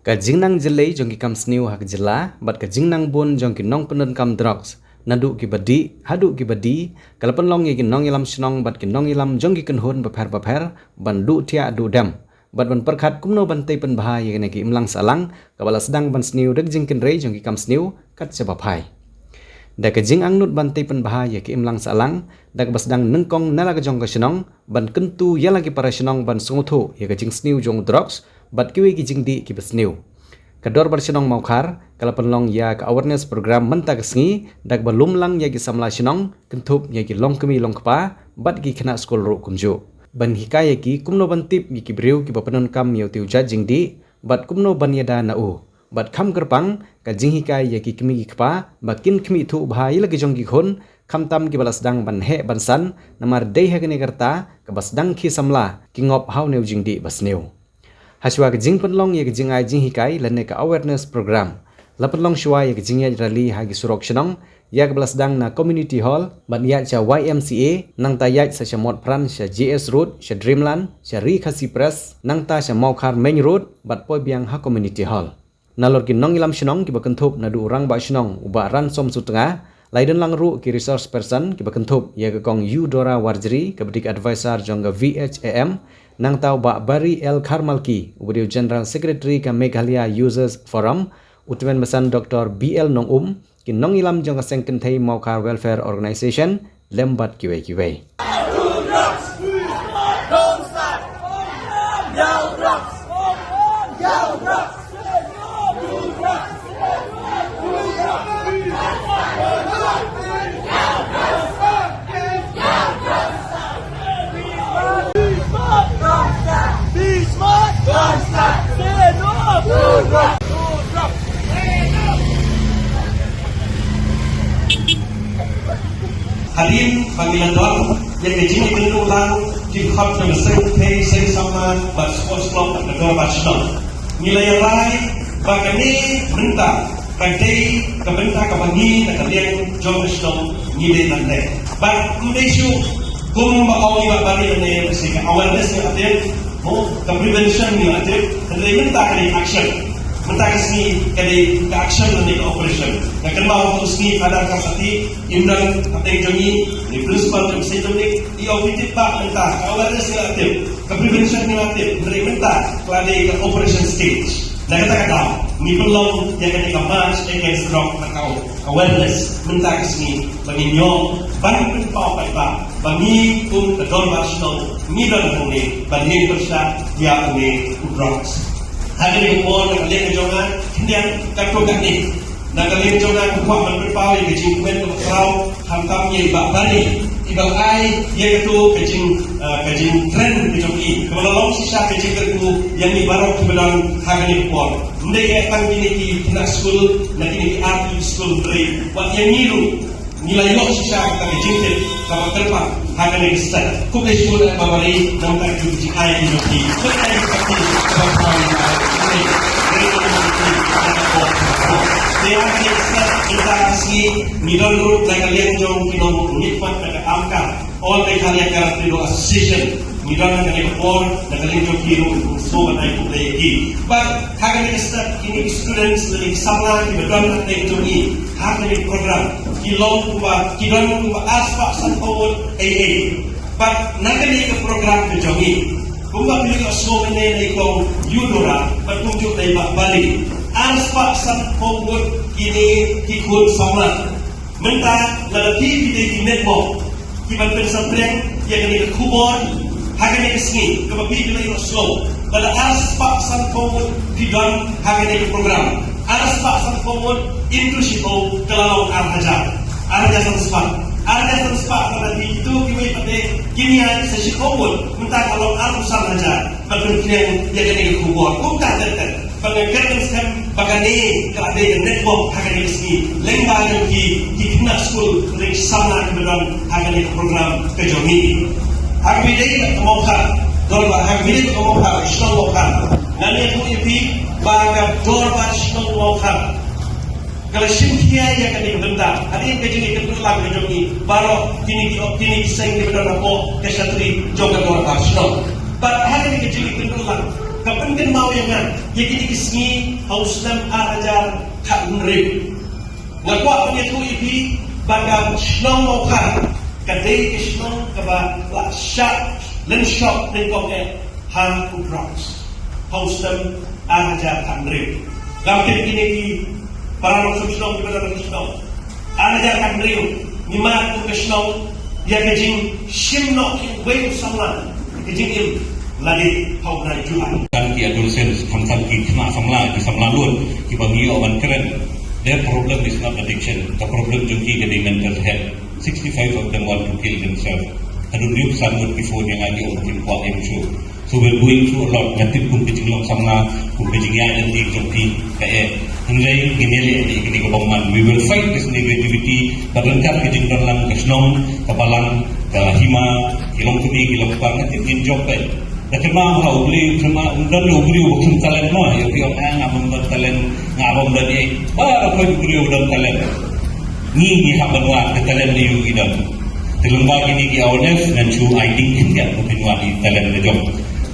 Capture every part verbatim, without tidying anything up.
Ka jingnang jyllei jong ki kam sniew ha ka jylla bad ka jingnang bun jong ki nongpyndonkam drugs, naduh kiba dih haduh kiba die, ka la pynlong ïa ki nongïalam shnong bad ki nongïalam jong ki kynhun bapher bapher ban duh thiah duh dem bad ban pyrkhat kumno ban tei pynbha ïa kine ki imlang sahlang, kaba la sdang ban sniew da ka jingkynrei jong ki kam sniew kat shaba phai. Da ka jingangnud ban tei pynbha ïa ki imlang sahlang, da kaba sdang nyngkong na la ka jong ka shnong, ban kyntu ïa la ki para shnong ban sngewthuh ïa ka jingsniew jong u drugs bad kiwei ki jingdih kiba sniew. Ka Dorbar Shnong Mawkhar ka la pynlong ïa ka awareness program mynta ka sngi, da kaba lum lang ïa ki samla shnong, kynthup ïa ki longkmie longkpa bad ki khynnah skul ruh kumjuh, ban hikai ïa ki kumno ban tip ïa ki briew kiba pyndonkam ïa utei u jait jingdih bad kumno ban ïada na u. Bad kham kyrpang, ka jinghikai ïa ki kmie ki kpa ba kin khmih thuh bha ïa la ki jong ki khun, khamtam kiba la sdang ban heh ban san, namar dei ha kane ka rta kaba sdang ki samla ki ngop ha une u jingdih ba sniew. Hashwa ka jingpynlong ïa ka jingai jinghikai lane ka awareness program, la pynlong shwa ïa ka jingïaid rally ha ki surok shnong, ïa kaba la sdang na Community Hall, bad ïaid sha Y M C A, nangta ïaid sa sha Motphran sha J S Road, sha Dreamland, sha Ri Khasi Press, nangta sha Mawkhar Main Road bad poi biang ha Community Hall. Nalor ki nongïalam shnong kiba kynthup naduh u Rangbah Shnong u Bah Ransom Sutnga, la ïadon lang ruh ki resource person kiba kynthup ïa ka Kong Eudora Warjri kaba dei ka advisor jong ka V H A M, nangta u Bah Barry L Kharmalki uba dei u General Secretary ka Meghalaya Users Forum, u Tymmen Basan Doctor B L Nongum, ki nongïalam jong ka Seng Kynthei Mawkhar Welfare Organisation, lem bad kiwei kiwei. Hadien ba ngi la don ïa ka jingïakynduh lang ki khot jong ka Seng Kynthei Seng Samla bad Sports Club bad ka Dorbar Shnong, ngi la ïa rai ba kane mynta ka dei ka bynta kaba ngi na ka liang jong ka shnong ngi dei ban leh. Bad ym dei shuh kumba ong i Bah Barry lane, ka awareness ngi la tip, mo, ka prevention ngi la tip, hynrei mynta ka dei action. Mynta ka sngi ka dei ka action lane ka operation. Nga kynmaw ha u sngi Father Karsati, im don hapdeng jong ngi, i principal jong Saint Dominic, i ong, phi tip Bah, mynta ka awareness ngi la tip, ka prevention ngi la tip, hynrei mynta ka la dei ka operation stage. Na kata ka daw ngi pynlong ïa kane ka March Against Drug, ka awareness mynta ka sngi, ba ngin ïoh ban pynpaw paidbah ba ngi kum ka Dorbar Shnong ngi don hangne ban leit pyrshah ïa une u drugs. Ha kane ka por na ka liang ka jong nga, khyndiat katto katne, na ka liang jong nga nga kwah ban pynpaw ïa ka jingkmen kaba khraw, khamtam ïa i Bah Barry, iba la ai ïa kato ka jing, ah, ka jingkren ka jong i, kaba la long shisha ka jingkyrkhu ïa ngi baroh kiba don ha kane ka por. Ym dei eh tang kine ki khynnah skul na kine ki artylli ki skul, hynrei wat ïa ngi ruh ngi la ïoh shisha kata ka jingtip kaba kyrpang ha kane ka step. Khublei shibun eh Bah Barry, namar ka jingai ka jong phi. Khublei shibun eh Bah Barry. Te ha kane ka step mynta ka sngi ngi don ruh na ka liang jong ki nongmihkhmat na ka AMCA, All Meghalaya Karate Do Association, ngi don ha kane ka por na ka liang jong ki ruh, sngewbha ban ai khublei ïa ki. Bad ha kane ka step kine ki students lane ki samla kiba don ha kane jong ngi ha kane ka program ki long kumba, ki don kumba arspah sanphew ngut eiei. Bad na kane ka program ka jong ngi, kumba phi la ïohsngew mynne na i Kong Eudora bad kumjuh na i Bah Barry, arspah sanphew ngut kine ki khun samla. Mynta lada phi, phi dei ki network kiban pynsaphriang ïa kane ka khubor ha kane ka sngi, kaba phi, phi la ïohsngew, lada arspah sanphew ngut phi don ha kane ka program, arspah sanphew ngut into shiphew ka la long ar hajar, ar hajar san spah, ar hajar san spah. Lada phi, kito kiwei pat de kin ïaid sa shiphew ngut, mynta ka long arphew san hajar ban pynphriang ïa kane ka khubor. Kumta ter ter. Bad nga kyrmen skhem ba kane ka la dei ka network ha kane ka sngi lyngba jong ki, ki khynnah skul, ki samla kiba don ha kane ka program ka jong ngi. Ha kaba ïadei bad ka Mawkhar, Dorbar, ha kaba ïadei bad ka Mawkhar, Shnong Mawkhar, ngan ïathuh ïa phi ba ka Dorbar Shnong Mawkhar ka la shim khia ïa kane ka bynta. Hadien ka jingïakynduh lang ka jong ngi baroh kine ki, kine ki seng kiba don hapoh ka shatri jong ka Dorbar Shnong. Bad ha kane ka jingïakynduh lang ka pynkynmaw Ïa nga, ïa kine ki sngi ha u snem ar hajar khathynriew, nga kwah ban ïathuh ïa phi ba ka shnong Mawkhar ka dei ka shnong kaba la shah lyngshop lyngkong eh ha u drugs ha u snem ar hajar khathynriew. Ngam tip kine ki para nongshong shnong kiba don ha ka shnong. Ar hajar khathynriew ngi mad kum ka shnong ïa ka jingshim noh kiwei u samla ka jingim lade ha u bnai July. Tang ki adolescents, tang tang ki khynnah samla, ki samla lut kiba ngi ïoh ban kren. Their problem is not addiction. The problem jong ki ka dei mental health. Sixty-five of them want to kill themselves. Haduh hynñiew san ngut ki phone ïa nga, ki ong ba kin kwah im shuh. So we're going through a lot. Nga tip kum ka jinglong samla, kum ka jingïaid lynti jong phi ka eh. Hynrei ngin ïaleh ïa kine ki bymman. We will fight this negativity. Bad ryngkat ka jingdon lang ka shnong, ka balang, ka hima, ki longkmie, ki longkpa, nga tip ngin jop peit. Da kynmaw ha U Blei, kynmaw, um don u briew ba khum talent mo, ïa phi ong, ah, nga bym don talent, nga bym don ei. Baroh u briew don talent. Ngi, ngi hap ban wad ka talent ne ïa u ngi don. Te lyngba kine ki awareness ngan shu ai ding khyndiat ba phin wad ïa i talent ka jong.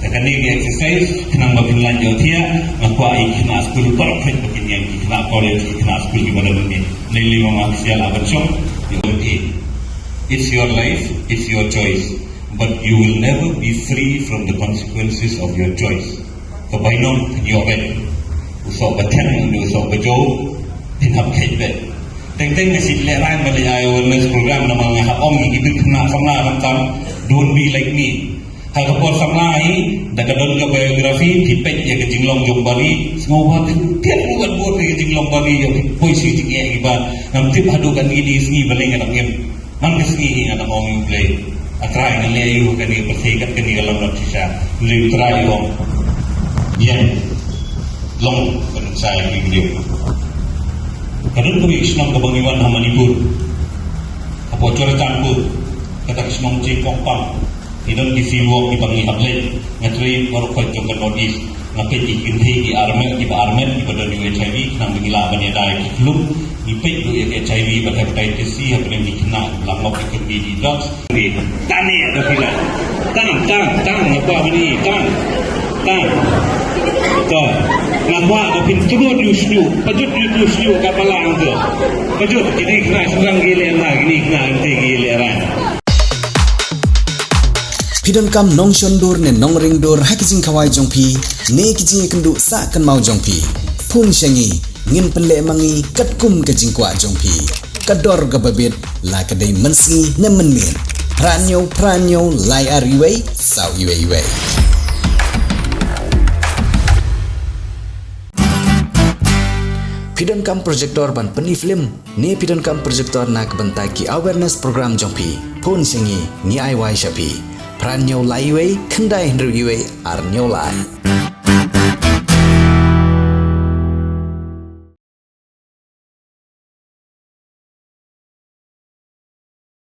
Te kane ka exercise khnang ba phin lah ïohthiah, nga kwah ïa ki khynnah skul baroh peit ba kin ïeng, ki khynnah college, ki khynnah skul kiba don hangne. Nai lei mama ki sial aban shong ïa u. It's your life, it's your choice, but you will never be free from the consequences of your choice. Ka bainong phin ïoh beit. U soh ba teng ne u soh ba jew phin hap kheit beit. Teng teng nga shu lehraiñ ban leh awareness program namar nga hap ong ïa ki bit khynnah samla khamtam, don't be like me. Ha ka por samla hi, da ka don ka biography, phi peit ïa ka jinglong jong Bari, sngewbha phin peit ruh katba ka jinglong Bari, ïa phi poi sha jingeh kiba ngam tip haduh katne sngi balei ngan ym im. Man ka sngi hi ngan ong ïa U Blei, A Trai, ngan leh aïu ha kane ka pyrthei kat kane ka lam lam shisha. U Blei U Trai u ong, ïeng, long, ka nuksa ïa ki briew. Ka don kawei ka shnong kaba ngi wan ha Manipur, hapoh Churachandpur, kata ka shnong Jingkongpang. Ngi don ki field work kiba ngi hap leit, nga trei baroh khoit jong ka North East. Nga peit ki kynthei ki armet, kiba armet, kiba don U H I V, khnang ba ngi lah ban ïada ïa ki khlum. Ngi peit ruh ïa ka H I V bad hepatitis C hapdeng ki khynnah kiba la ngop ïa ki drugs. Tang ïa ka pila. Tang, tang, tang, nga kwah ban ïa, tang. Tang. To. Nga kwah ba phin tnut ïa u shñiuh, pajut ïa u shñiuh ka balang to. Pajut, kine ki khynnah shynrang ki leh la, kine ki khynnah kynthei ki leh la. Phi donkam nongshon dur ne nongring dur ha ki jingkhawai jong phi ne ki jingïakynduh sah kynmaw jong phi? Phone sha ngi, ngin pynleh ma ngi katkum ka jingkwah jong phi. Ka dor kaba bit, la ka dei mynsngi ne mynmiet. Phra hynñiew, phra hynñiew, lai ar uwei, saw uwei uwei. Phi donkam projector ban pyni film? Ne phi donkam projector na ka bynta ki awareness program jong phi? Phone sha ngi, ngi ai wai sha phi. Phra hynñiew lai uwei, khyndai hynriew uwei, ar hynñiew lai.